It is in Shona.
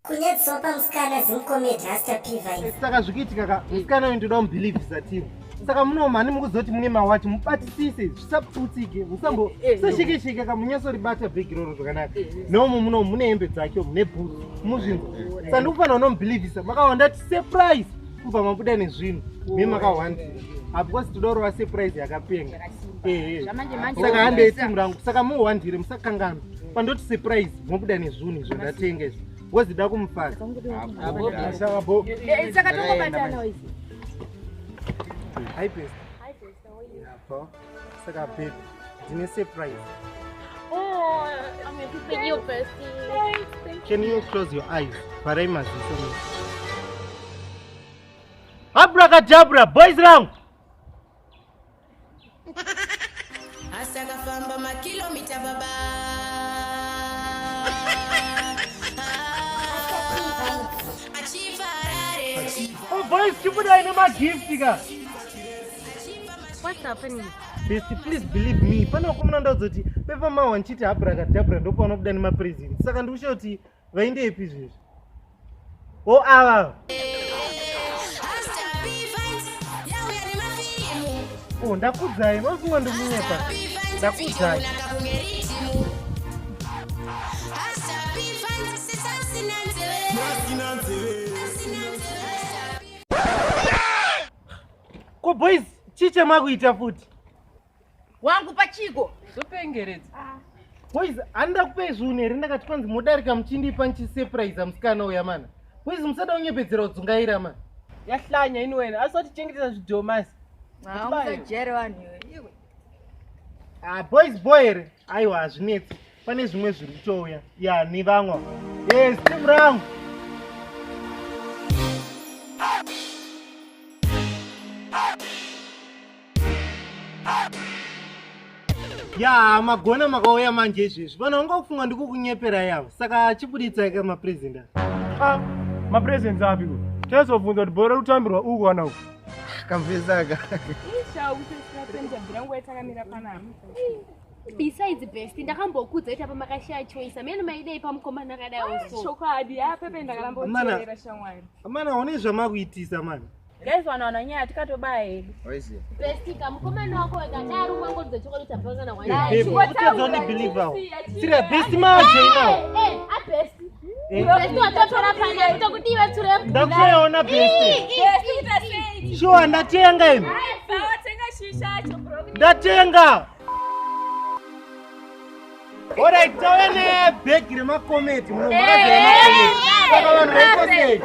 Kunyadziswa pamusikana zimcomedy Hasta P Vines. Saka zvikuitika ka musikana uyu ndoda mubhilivhisa timu saka muno mhani mukuzoti mune mawachi mubatisise zvisaputsike musambo sashekesheke ka munyatsoribata bhegi iroro zvakanaka nomo muno mune hembe dzake mune bhutsu muzvinzwa saka ndikufanira unomubhilivhisa makawanda ti surprise kubva mabuda nezvinhu me makawandira because toda kurova surprise yakapenga ehe saka handei timu rangu saka muwandire musakanganwa pandoti surprise mobuda nezvinhu izvo ndatenga izvo wozida kumufadza Saka tongobatana izi. Hi best. Apo. Saka babe, ndine surprise. Oh, I'm happy for you, bestie. Can you close your eyes? Vharai maziso mese. Abracadabra, boys rangu. Asakafamba makilomita baba achiva Harare. Oh boys, chibudai nemagift ka. What's happening? Best, please believe me. Pane vakomana ndaudzoti pepa mawa ndichiti abracadabra ndopaunobuda nemapresent. Saka ndikushaye kuti vaindepi izvezvi. O ava. Hasta P Vines yauya nemafirimu. Oh, ndakudzai, mafunga ndikunyepa. P Vines Ndakudzai. unaka kunge rithimu. Hasta P Vines sisasina nzeve. Asina nzeve. Hasta P Ko boys, chii chamakuita futi? Wangu pachiko. Zopengeredza. Boys, handida kupei zvinhu here ndakati kwanzi modarika muchindipa ndichisurprise musikana uya mana. Boys, musada kunyepedzera kudzungaira mana. Yahlanya ini wena. Asi watichengetesa zvidhomasi. Usajere vanhu iwe. Iwe. Ah, boys boy here? Aiwa, hazvinetsi. Pane zvimwe zviri kutouya. Ya, nevamwe. Yes, team rangu. Ya, magona makauya manje izvezvi. Vanhu vanga kufunga ndikukunyepera yavo. Saka chibuditsai ka mapresident. Ah, mapresents api ko? Taizobvunza kuti bhora rikutambirwa uku kana uku. Kamvesaka. Besides best, ndakambokudza kuti apa makashaya choice. Amene maidei pamukomana akadai so. Chokwadi, apepe ndakaramboteerera shamwari. Amana, one zvamakuitisa mani. Guys, wana wana nyaya tikatobaya hedu. Best ka mukomana wako akadaro wangodza chokwadi kuti hapana kana Babe, kutadza unibeliever. Serious, best manje now. Eh, a best. Eh. Best watotora pana kutokudiwa tsure mvura. Ndakutoiona best. Sure, ndatenga imi. Watenga shisha cho bro. Ndatenga. Alright, tauya nebhegi remakometi muno makaziva makometi. Saka vanhu vaiko sei?